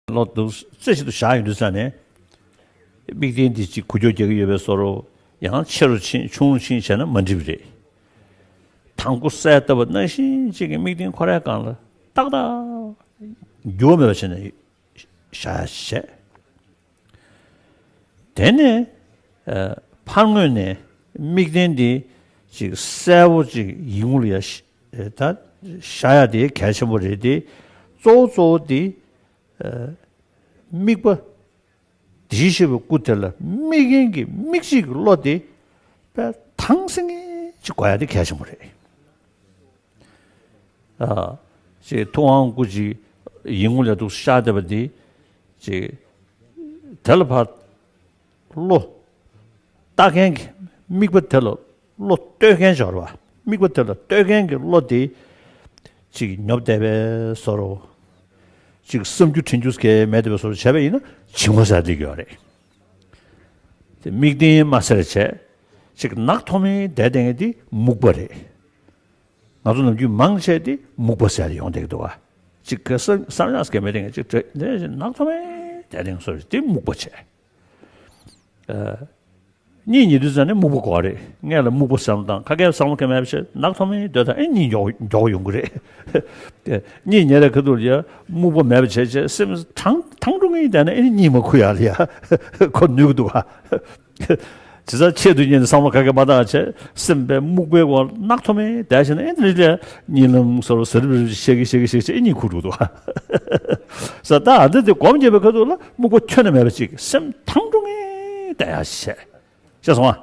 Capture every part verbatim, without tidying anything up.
བློ་འདུག་རྩེ་གཅིག་ཏུ་བཞག་ཡོང་དུས་ཙ་ནས། དམིགས་རྟེན་འདི་གཅིག་འགུལ་སྐྱོད་རྒྱག་གི་ཡོད་པའི་བཟོ་འདྲ། ཡང་ཆེ་རུ་ཕྱིན་ཆུང་རུ་ཕྱིན་བྱས་ན་མ་འགྲིག་པ་རེད། དང་པོ་གསལ་བཏབ་པ་ནང་བཞིན་གཅིག་གི་དམིགས་རྟེན་ཁོ་རའི་སྒང་ལ་ཏག་ཏག་འགྱུར་བ་མེད་པ་བྱས་ནས་བཞག་ཡ་བྱས། དེ་ནས་ཨ་ཕར་ངོས་ནས་དམིགས་རྟེན་འདི་ཅིག་གསལ་པོ་ཅིག་ཡིད་ངོ་ལ་ཡ་ཤ- ཨ་ད་ཤར་ཡ་དེ་གལ་ཆེན་པོ་རེད་དེ། གཙོ་བོ་གཙོ་བོ་དེ་ཨ་དམིགས་པ་དེ་བཞིན་གཤེགས་པའི་སྐུ་དེ་ལ་དམིགས་མཁན་གྱི་དམིགས་བྱེད་ཀྱི་བློ་དེ་དཔེ་དྭངས་སིང་ངེ་ཅིག་དགོས་ཡ་དེ་གལ་ཆེན་པོ་རེད། ཨ། ཅེས་ཐུབ་དབང་སྐུ་ཅིག་ཡིད་ངོ་ལ་འདུག་ཤར་བསྡད་པ་འདི། ཅེས། དེ་ལ་ཕར་བློ་ལྟ་མཁན་གྱི་དམིགས་པ་དེ་ལ་བློ་གཏོད་མཁན་སྦྱོར་བ། དམིགས་པ་དེ་ལ་གཏོད་མཁན་གྱི་བློ་དེ་ཅིག་ཉོབ་བསྡད་པའི་བཟོ་འདྲ། ཅིག་བསམ་རྒྱུ་དྲན་རྒྱུ་གང་མེད་བསྡད་པའི་བཟོ་འདྲ་བྱས་པ་ཡིན་ན་བྱིང་བ་ཟེར་བསྡད་ཀྱི་ཡོད་རེད། དེ་དམིགས་རྟེན་མ་ཟེར་བྱས། ཅིག་ནག་ཐོམ་མེ་བསྡད་བསྡད་མཁན་དེ་སྨུག་པ་རེད། ང་ཚོ་ནམ་རྒྱུན་མང་ཆེ་དེ་སྨུག་པ་ཟེར་ཡོང་བསྡད་ཀྱི་འདུག་ག་ཅིག་གི་བསམ་བསམ་ཡག་གི་མེད་དེ་ངས་ཅིག་བྲེ་དེ་ནག་ཐོམ་མེ་དེ་དེང་སོ་དེ་སྨུག་པ་བྱས། ཨ། གཉིད་ཉལ་དུས་ཙམ་ནས་སྨུག་པ་དགོས་རེད། སྔས་ལ་སྨུག་པ་བསམ་བློ་བཏང་ཁ་སྐད་བསམ་བློ་ག་མེད་པ་བྱས་ནག་ཐོམ་མེ་སྡོད་དང་ཨེ་གཉིད་མགྱོགས་མགྱོགས་ཡོང་གི་རེད། དེ་གཉིད་ཉལ་རེ་ཁ་ཐུག་ལ་ཡ་སྨུག་པ་མེད་པ་བྱས་བྱས་སེམས་ཐང་ཐང་འགྲོ་ངེས་བསྡད་ན་ཨེ་གཉིད་མ་ཁུག་ཡག་ལ་ཡ་ཁོ་ནུས་ཀྱི་འདུག་ག་དེ་ཚ་ཆེད་དུ་གཉེར་ནས་བསམ་བློ་ག་གེ་མ་བཏང་བྱས་སེམས་པའི་སྨུག་པའི་འོག་ནག་ཐོམ་མེ་བསྡད་བྱས་ན་ཨེ་འདི་ལས་གཉིད་ལམ་སོར་ཟ་རིབ་རིབ་ཤེས་ཀི་ཤེས་ཀི་ཤེས་ཀི་ཤེས་ཨེ་གཉིད་ཁུག་འགྲོ་འདུག་ས། ད་འདི་དེ་སྒོམ་རྒྱབ་པའི་ཁ་ཐུག་ལ་སྨུག་པ་ཁྱོན་ནས་མེད་པ་ཅིག་སེམས་ཐང་འགྲོ་ངེས་བསྡད་ཡག་བྱས། ཤེས་སོང་ཨ།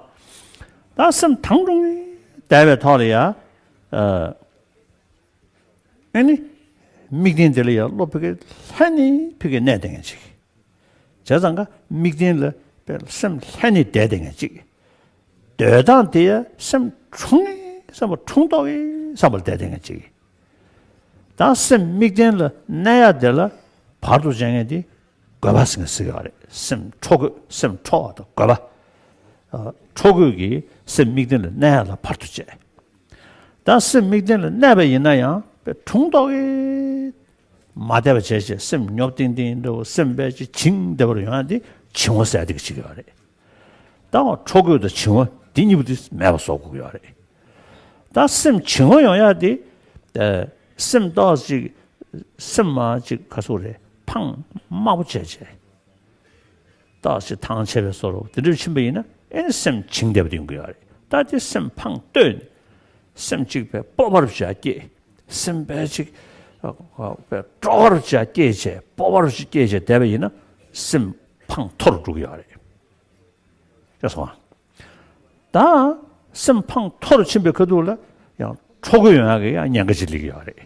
ད་སེམས་ཐང་འགྲོ་ངེས་བསྡད་པའི་ཐོག་ལ་ཡ། ཨ་ནི། དམིགས་རྟེན་དེ་ལ་ཡ་བློ་ཕ་གི་ལྷན་ནེ་ཕ་གི་གནས་བསྡད་མཁན་ཅིག་བྱས་ཙང་ཀ་དམིགས་རྟེན་ལ་དཔེ་སེམས་ལྷན་ནེ་བསྡད་བསྡད་མཁན་ཅིག་སྡོད་སྟངས་དེ་ཡ་སེམས་འཁྲུངས་ངེས་བསམ་པ་འཁྲུངས་ཐོག་གི་བསམ་པ་ལ་བསྡད་བསྡད་མཁན་ཅིག་ད་སེམས་དམིགས་རྟེན་ལ་གནས་ཡ་དེ་ལ་བར་དུ་བྱེད་མཁན་དེ་དགོས་པ་ཟེར་མཁན་ཟེར་གྱི་ཡོད་རེད། སེམས་འཕྲོག་དགོས། སེམས་འཕྲོག་པ་དང་དགོས་པ། ཨ། འཕྲོག་དགོས་ཀྱི་སེམས་དམིགས་རྟེན་ལ་གནས་ཡ་ལ་བར་དུ་བྱེད། ད་སེམས་དམིགས་རྟེན་ལ་གནས་པ་ཡིན་ན་ཡང་དཔེ་འཁྲུངས་ཐོག་གི་མ་བསྡད་པ་བྱས་བྱས་སེམས་ཉོབ་ཏིང་ཏིང་འདྲ་བོ་སེམས་དཔེ་ཅིག་བྱིང་བསྡད་པར་ཡོང་ཡ་དེ་བྱིང་བ་ཟེར་ཡ་དེ་གཅིག་ཡོད་རེད། ད་འཕྲོག་དགོས་དང་བྱིང་བ་དེ་གཉིས་པོ་དེ་མེད་པ་བཟོ་དགོས་ཀྱི་ཡོད་རེད། ད་སེམས་བྱིང་བ་ཡོང་ཡ་དེ། ཨ། སེམས་ཏོག་ཙམ་ཅིག་སེམས་མ་ཅིག་ག་ཚོད་རེད་ཕངས་དམའ་པོ་བྱས་བྱས། ཏོག་ཙམ་ཐང་ཆད་པའི་བཟོ་འདྲ་དེ་འདྲ་ཕྱིན་པ་ཡིན་ན་ཨེ་ནི་སེམས་བྱིང་བསྡད་པ་དེ་ཡོང་གི་ཡོད་རེད། ད་དེ་སེམས་ཕངས་བསྟོད་ནས་སེམས་གཅིག་པའི་སྤོབས་པ་རུ་བྱ་སྐྱེས། སེམས་པའི་གཅིག་པའི་སྤྲོ་བ་རུ་བྱ་སྐྱེས་བྱས་སྤོབས་པ་རུ་བྱ་སྐྱེས་བྱས་བསྡད་པ་ཡིན་ན་སེམས་ཕངས་མཐོ་རུ་འགྲོ་གི་ཡོད་རེད། ཤེས་སོང་ཨ། ད་སེམས་ཕངས་མཐོ་རུ་ཕྱིན་པའི་ཁ་ཐུག་ལ་ཡང་འཕྲོག་རྒོལ་ཡོང་ཡག་གི་ཡང་ཉེན་ཁ་ཅིག་སླེབས་ཀྱི་ཡོད་རེད།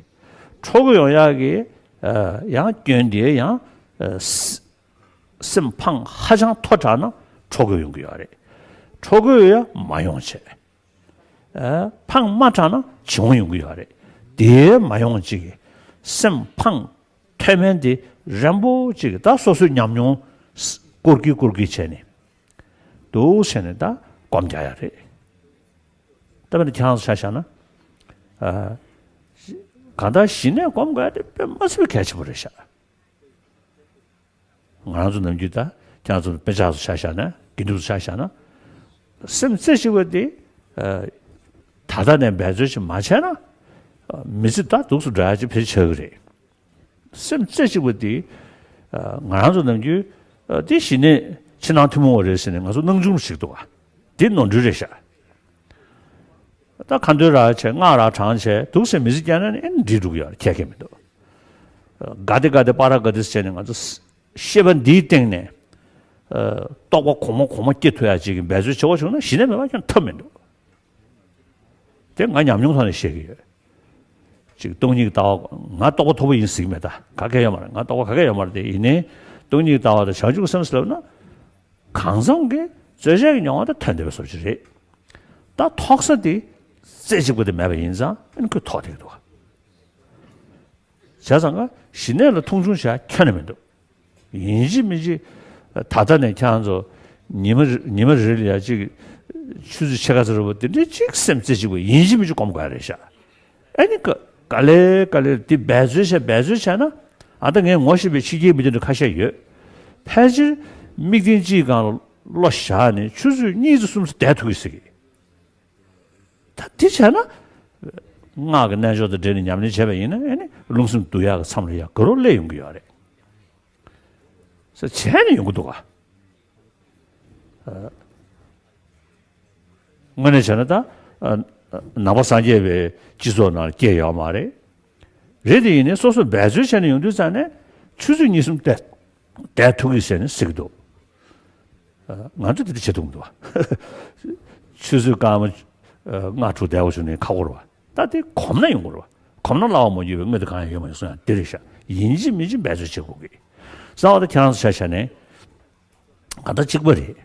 འཕྲོག་རྒོལ་ཡོང་ཡག་གི་ཨ་ཡང་སྐྱོན་དེ་ཡང་ཨ་སེམས་ཕངས་ཧ་ཅང་མཐོ་དྲགས་ན་འཕྲོག་རྒོལ་ཡོང་གི་ཡོད་རེད། འཕྲོག་རྒོལ་ཡང་མ་ཡོང་བྱས། ཨ་ཕངས་དམའ་དྲགས་ན་བྱིང་བ་ཡོང་གི་ཡོད་རེད། དེ་མ་ཡོང་ཅིག་གི་སེམས་ཕངས་མཐོ་དམན་དེ་རན་པོ་ཅིག་གི་ད་སོ་སོའི་ཉམས་མྱོང་སྐོར་གི་སྐོར་གི་བྱས་ནས། འདུག་བྱས་ནས་ད་སྒོམ་རྒྱག་ཡ་རེད། ད་དཔེར་ན་ཁྱེད་རང་ཚོ་ཆ་བཞག་ན། ཨ་གང་ལྟར་ཞི་གནས་སྒོམ་དགོས་ཡ་དེ་དཔེ་མ་སྲིད་པའི་གལ་ཆེན་པོ་རེད་ཤག་ང་རང་ཚོ་ནམ་རྒྱུན་ད་ཁྱེད་རང་ཚོ་དཔེ་ཆ་ཚོ་ཆ་བཞག་ན་དགེ་འདུན་ཚོ་ཆ་བཞག་ན། སེམས་རྩེ་གཅིག་པ་དེ་ཨ་ད་ལྟ་ནས་འབད་རྩོལ་ཅིག་མ་བྱས་ན་ཨ་མི་ཚེ་ད་སྡུག་ཏུ་འགྲོ་ཡ་ཅིག་ཕལ་ཆེར་ཆགས་ཀྱི་རེད། སེམས་རྩེ་གཅིག་པ་དེ། ང་རང་ཚོ་ནམ་རྒྱུན་དེ་ཞི་གནས་ཕྱི་ནང་ཐུན་མོང་བ་རེད་ཟེར་ནས་ང་ཚོ་སྣང་ཆུང་ཞིག་འདུག་ག་དེ་ནོར་འཁྲུལ་རེད་ཤག་ད་ཁ་འདོན་རག་བྱས་སྔགས་རག་བགྲངས་བྱས་འདུག་སེ་མི་ཚེ་བསྐྱལ་ན་ནི་ཨེ་འགྲིག་འགྲོ་གི་ཡོད་རེད། ཁྱད་ཁྱད་མི་འདུག་ག་དེ་ག་དེ་པ་ར་ག་དེ་ཟེར་ནས་ང་ཚོ་ཤེས་པ་འདིའི་སྟེང་ནས་རྟོགས་པ་གོང་མ་གོང་མ་སྐྱེ་ཐུབ་ཡ་ཅིག་གི་འབད་རྩོལ་བྱེད་དགོས་བྱུང་ན་ཞི་གནས་མེད་པ་ཁྱོན་ཐབས་མི་འདུག་དེ་ང་ཉམས་མྱོང་ཐོག་ནས་བཤད་ཀྱི་ཡོད། ཅིག་སྟོང་ཉིད་ཀྱི་ལྟ་བ་ང་རྟོགས་པ་མཐོ་པོ་ཡིན་ཟེར་གྱི་མེད། ད་ག་གེ་ཡོད་མ་རེད། ང་རྟོགས་པ་ག་གེ་ཡོད་མ་རེད། དེ་ཡིན་ནའི་སྟོང་ཉིད་ཀྱི་ལྟ་བ་དང་བྱང་ཆུབ་ཀྱི་སེམས་ཟེར་ལབ་ན། གང་འཚམ་གྱི་རྩོལ་བཅས་ཀྱི་མྱོང་བ་དང་མཐུན་བསྡད་པའི་བཟོ་ཅིག་རེད། ད་ཐོག་ས་དེ་རྩེ་གཅིག་པ་དེ་མེད་པ་ཡིན་ཙང་ཨ་ནི་ཁོས་ཐོག་བསྡད་ཀྱི་འདུག་བྱས་ཙང་ཀ་ཞི་གནས་ལ་མཐོང་ཆུང་བྱ་ཁྱོན་ནས་མི་འདུག་ཡིན་གཅིག་མིན་གཅིག་ད་ལྟ་ནས་ཁྱེད་རང་ཚོ་ཉི་མ་རེ་ཉི་མ་རེ་ལ་ཡ་གཅིག་ཆུ་ཚོད་ཕྱེད་ཀ་ཙམ་རེ་བ་དེ་འདྲའི་གཅིག་སེམས་རྩེ་གཅིག་པ་ཡིན་གཅིག་མིན་གཅིག་སྒོམ་དགོས་རེད་ཤག་ཨ་ནི་ཀ་ག་ལེ་ག་ལེ་དེ་འབད་རྩོལ་བྱས་འབད་རྩོལ་བྱས་ན་ ཨ་ད་ངས་ངོ་ཤེས་པའི་ཕྱི་རྒྱལ་མི་དེ་འདྲ་ཁ་ཤས་ཡོད། ཕལ་ཆེར་དམིགས་རྟེན་གཅིག་སྒང་ལ་བློ་བཞག་ནས་ཆུ་ཚོད་གཉིས་ཙམ་གསུམ་ཙམ་བསྡད་ཐུབ་ཀྱི་ཟེར་གི། ད་དེ་བྱས་ན། སྔགས་ཀྱི་རྣལ་འབྱོར་དང་འབྲེལ་ནས་ཉམས་ལེན་བྱས་པ་ཡིན་ན་ཨེ་ནི་རླུང་སེམས་བསྡུ་ཡག་གི་མཚམས་ལ་ཡ་དགའ་རབ་སླེབས་ཡོང་གི་ཡོད་རེད། ཟེར་བྱས་ནས་ཡོང་གི་འདུག་ག་དངོས་གནས་བྱས་ན་ད། ནང་པ་སངས་རྒྱས་པའི་སྤྱི་ཚོགས་ནང་སྐྱེས་ཡོད་མ་རེད། རེད་དེ་ཡིན་ནའི་སོ་སོས་འབད་རྩོལ་བྱས་ནས་ཡོང་དུས་ཙང་ནས་ཆུ་ཚོད་གཉིས་གསུམ་བསྡད་བསྡད་ཐུབ་ཀྱི་ཟེར་ནས་ཟེར་གྱི་འདུག་ང་ཚོས་དེ་འདྲ་བྱེད་ཐུབ་མི་འདུག་བ། ཆུ་ཚོད་སྐར་མ་ལྔ་དྲུག་བསྡད་པ་བྱུང་ནས་ཁག་པོ་རེད་བ། ད་དེ་གོམས་ན་ཡོང་གི་རེད་བ། གོམས་ན་སླ་བ་མ་ཡིན་པའི་དངོས་དེ་གང་ཡང་ཡོད་མ་ཡིན་གསུང་ཡང་དེ་རེད་ཤག་ཡིན་གཅིག་མིན་གཅིག་འབད་རྩོལ་བྱེད་དགོས་ཀྱི། གསང་བ་ད་ཁྱེད་རང་ཚོ་ཆ་བཞག་ནས། གང་ལྟར་གཅིག་པ་རེད།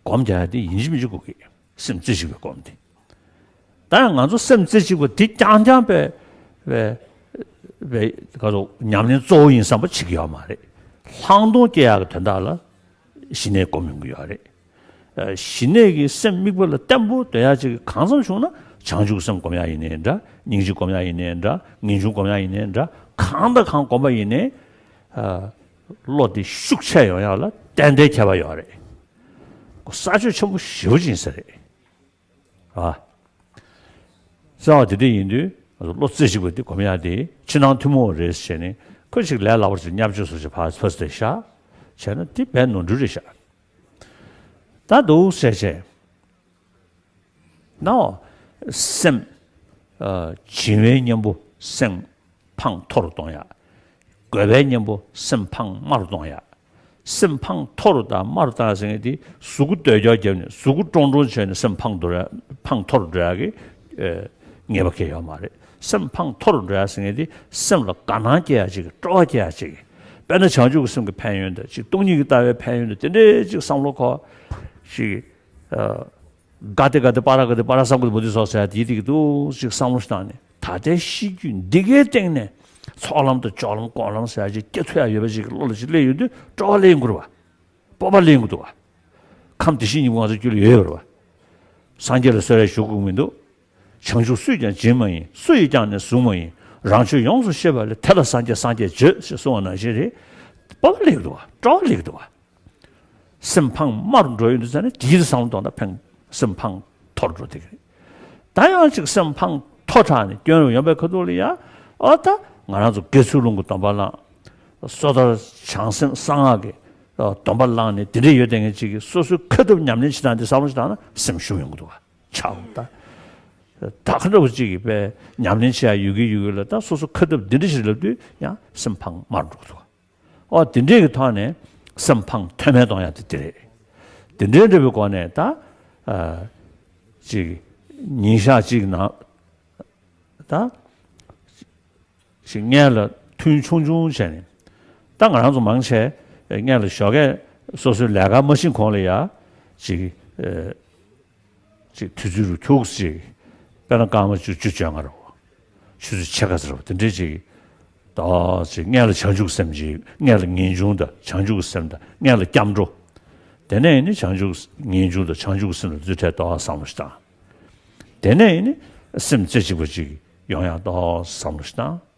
སྒོམ་རྒྱག་ཡ་དེ་ཡིན་གཅིག་མིན་གཅིག་དགོས་ཀྱི། སེམས་རྩེ་གཅིག་པའི་སྒོམ་དེ། ད་ཡང་ང་ཚོ་སེམས་རྩེ་གཅིག་པ་དེ་རྐྱང་རྐྱང་པའི་པའི་པའི་ག་ཚོད་ཉམས་ལེན་གཙོ་བོ་ཡིན་བསམ་པ་བྱེད་ཀྱི་ཡོད་མ་རེད། ལྷག་མཐོང་སྐྱེ་ཡག་གི་དོན་དག་ལ་ཞི་གནས་སྒོམ་ཡོང་གི་ཡོད་རེད། ཞི་གནས་ཀྱི་སེམས་དམིགས་པ་ལ་བརྟན་པོ་སྡོད་ཡག་ཅིག་གང་འཚམ་བྱུང་ན་བྱང་ཆུབ་སེམས་སྒོམ་ཡག་ཡིན་ནའི་འདྲ། སྙིང་རྗེ་སྒོམ་ཡག་ཡིན་ནའི་འདྲ། ངེས་འབྱུང་སྒོམ་ཡག་ཡིན་ནའི་འདྲ། གང་དང་གང་སྒོམ་པ་ཡིན་ནའི། བློ་དེ་ཤུགས་ཆེ་ཡོང་ཡག་ལ་ཏན་ཏན་ཁྱད་པར་ཡོད་རེད། ཁོ་ས་ཆོད་ཆེན་པོ་ཞེ་པོ་ཅིག་ཡིན་ས་རེད། ཨ། གསང་བ་དེ་འདྲ་ཡིན་དུས་བློ་རྩེ་གཅིག་པ་དེ་སྒོམ་ཡག་དེ་ཕྱི་ནང་ཐུན་མོང་རེད་ཟེར་ནས་ཁོ་ཅིག་ལས་སླ་པོ་ཅིག་བརྙས་བཅོས་བཟོ་ཅིག་ཕར་ཕར་ཟེར་བཞག་བྱས་ན་དེ་བས་ནོར་འཁྲུལ་རེད་ཤག་ད་འདུག་ཟེར་བྱས། ནའོ། སེམས། ཨ། བྱིང་བའི་གཉེན་པོ་སེམས་ཕངས་མཐོ་རུ་གཏོང་ཡག་རྒོད་པའི་གཉེན་པོ་སེམས་ཕངས་དམའ་རུ་གཏོང་ཡག་སེམས་ཕངས་མཐོ་རུ་དང་དམའ་རུ་བཏང་ཟེར་མཁན་དེ་གཟུགས་པོ་ལྡོག་རྒྱག་བརྒྱབ་ནས་གཟུགས་པོ་ཀྲོང་ཀྲོང་བྱས་ནས་སེམས་ཕངས་འགྲོ་ཡ་ཕངས་མཐོ་རུ་འགྲོ་ཡག་གི་ཨེ་ངེས་པ་གང་ཡང་ཡོད་མ་རེད། སེམས་ཕངས་མཐོ་རུ་འགྲོ་ཡག་ཟེར་མཁན་དེ་སེམས་ལ་དགའ་སྣང་སྐྱེ་ཡག་ཅིག་སྤྲོ་བ་སྐྱེ་ཡག་ཅིག་དཔེར་ན་བྱང་ཆུབ་ཀྱི་སེམས་ཀྱི་ཕན་ཡོན་དང་ཅིག་སྟོང་ཉིད་ཀྱི་ལྟ་བའི་ཕན་ཡོན་དང་དེ་འདྲའི་ཅིག་བསམ་བློ་ཁོ་ཅིག་ཨ། ག་ཏེ་ག་ཏེ་པ་ར་ག་ཏེ་པ་ར་སམ་ག་ཏེ་བོ་དྷི་སོགས་ཟེར་ཡ་དེ་དེ་གི་འདུག་ཅིག་བསམ་བློ་ཞིག་བཏང་ནས་ད་ལྟའི་གཤིས་རྒྱུད་འདི་གའི་སྟེང་ནས་ཚོགས་ལམ་དང་སྦྱོར་ལམ་སྐོར་ལམ་ཟེར་ཡ་ཅིག་སྐྱེ་ཐུབ་ཡ་ཡོད་པ་ཅིག་གི་བློ་ལ་ཅིག་སླེབས་ཡོང་དུས་སྤྲོ་བ་སླེབས་ཡོང་གི་འདུག་བ། སྤོབས་པ་སླེབས་ཡོང་གི་འདུག་བ། ཁམས་བདེ་གཤེགས་སྙིང་པོ་ང་ཚོ་རྒྱུད་ལ་ཡོད་ཡོད་རེད་བ། སངས་རྒྱས་ལ་གསོལ་རས་ཞུ་དགོས་མི་འདུག་བྱང་ཆུབ་སུས་ཀྱང་བྱིན་མ་ཡིན། སུ་ཡིས་ཀྱང་ནི་བཟུང་མ་ཡིན། རང་ཆོས་ཡོངས་སུ་ཤེས་པ་ལས། དེ་ལ་སངས་རྒྱས་སངས་རྒྱས་བརྗོད་ཞེས་གསུངས་པ་ནང་བཞིན་རེད། སྤོབས་པ་སླེབས་ཡོང་གི་འདུག་བ། སྤྲོ་བ་སླེབས་ཡོང་གི་འདུག་བ། སེམས་ཕངས་དམའ་རུ་འགྲོ་ཡོང་དུས་ཙ་ནས་དེའི་བསམ་བློ་གཏོང་ན་ཕན་སེམས་ཕངས་མཐོ་རུ་འགྲོ་བསྡད་ཀྱི་རེད། ད་ཡང་ཅིག་སེམས་ཕངས་མཐོ་དྲགས་ནས་སྐྱོན་རུ་ཡོང་པའི་ཁ་ཐུག་ལ་ཡ། ཨོ་ད་ང་རང་ཚོ་དགེ་ཚུལ་སློང་གི་སྡོམ་པ་བླངས། སོ་ཐར་བྱང་སེམས་གསང་སྔགས་ཀྱི་སྡོམ་པ་བླངས་ནས་དེ་འདྲས་ཡོད་བསྡད་མཁན་ཅིག་གིས་སོ་སོའི་ཁ་ཐུབ་ཉམས་ལེན་བྱེད་སྟངས་དེ་བསམ་བློ་ཞིག་བཏང་ན་སེམས་ཞུམ་ཡོང་གི་འདུག་བ། ཆགས་འོང་ད། ད་ག་འདྲ་བོ་ཅིག་གིས་པས་ཉམས་ལེན་བྱེད་ཡ་ཡོད་ཀྱི་ཡོད་ཀྱི་ལ་ད་སོ་སོ་ཁ་ཐུབ་འདི་འདྲ་ཞིག་ལབ་དུས་ཡང་སེམས་ཕངས་དམའ་རུ་འགྲོ་གི་འདུག་བ། ཨོ་དེ་འདྲས་ཀྱི་ཐོག་ནས་སེམས་ཕངས་མཐོ་དམན་གཏོང་ཡ་དེ་དེ་རེད། དེ་འདྲའི་འདྲ་བའི་སྒོ་ནས་ད། ཨ། ཅིག་ཉིན་ཞག་གཅིག་ནང་། ད། ཅིག་སྔན་ལ་ཐུན་ཆུང་ཆུང་བྱས་ནས། ད་ང་རང་ཚོ་མང་ཆེ་སྔན་ལ་ཞོགས་ཀས་སོ་སོའི་ལས་ཀ་མ་ཕྱིན་གོང་ལ་ཡ། ཅིག་ཨ། ཅིག་དུས་ཚོད་རུ་ཐུག་ཅིག་དཔེར་ན་སྐར་མ་བཅུ་བཅུ་བཅོ་ལྔ་རུ། ཆུ་ཚོད་ཕྱེད་ཀ་ཙམ་རུ་དེ་འདྲས་ཅིག་ད་ཅིག་སྔན་ལ་བྱང་ཆུབ་སེམས་ཅིག་སྔན་ལ་ངེས་འབྱུང་དང་བྱང་ཆུབ་སེམས་དང་སྔན་ལ་སྐྱབས་འགྲོ། དེ་ནས་ནི་བྱང་ཆུབ་ངེས་འབྱུང་དང་བྱང་ཆུབ་སེམས་ལ་རྫུ་འཕྲད་དོ་བསམ་བློ་ཞིག་བཏང་། དེ་ནས་ནི་སེམས་རྩེ་གཅིག་པ་ཅིག་ཡོང་ཡག་དོ་བསམ་བློ་ཞིག་བཏང་།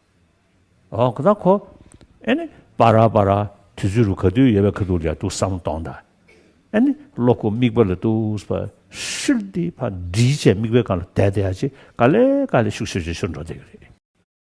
ཨོ་ཁོ་ད་ཁོ། ཨེ་ནི་པ་ར་པ་ར་དུས་ཚོད་རུ་ག་དུས་ཡོད་པའི་ཁ་ཐུག་ལ་ཡ་འདུག་བསམ་བློ་གཏོང་ད། ཨེ་ནི་བློ་ཁོག་དམིགས་པ་ལ་འདུག་པ་ཧྲིལ་ཏེ་ཕར་སྒྲིལ་བྱས་དམིགས་པའི་སྒང་ལ་བསྡད་བསྡད་ཡ་ཅིག་ག་ལེ་ག་ལེ་ཤུགས་ཆེ་ཆེ་ཤོར་འགྲོ་བསྡད་ཀྱི་རེད།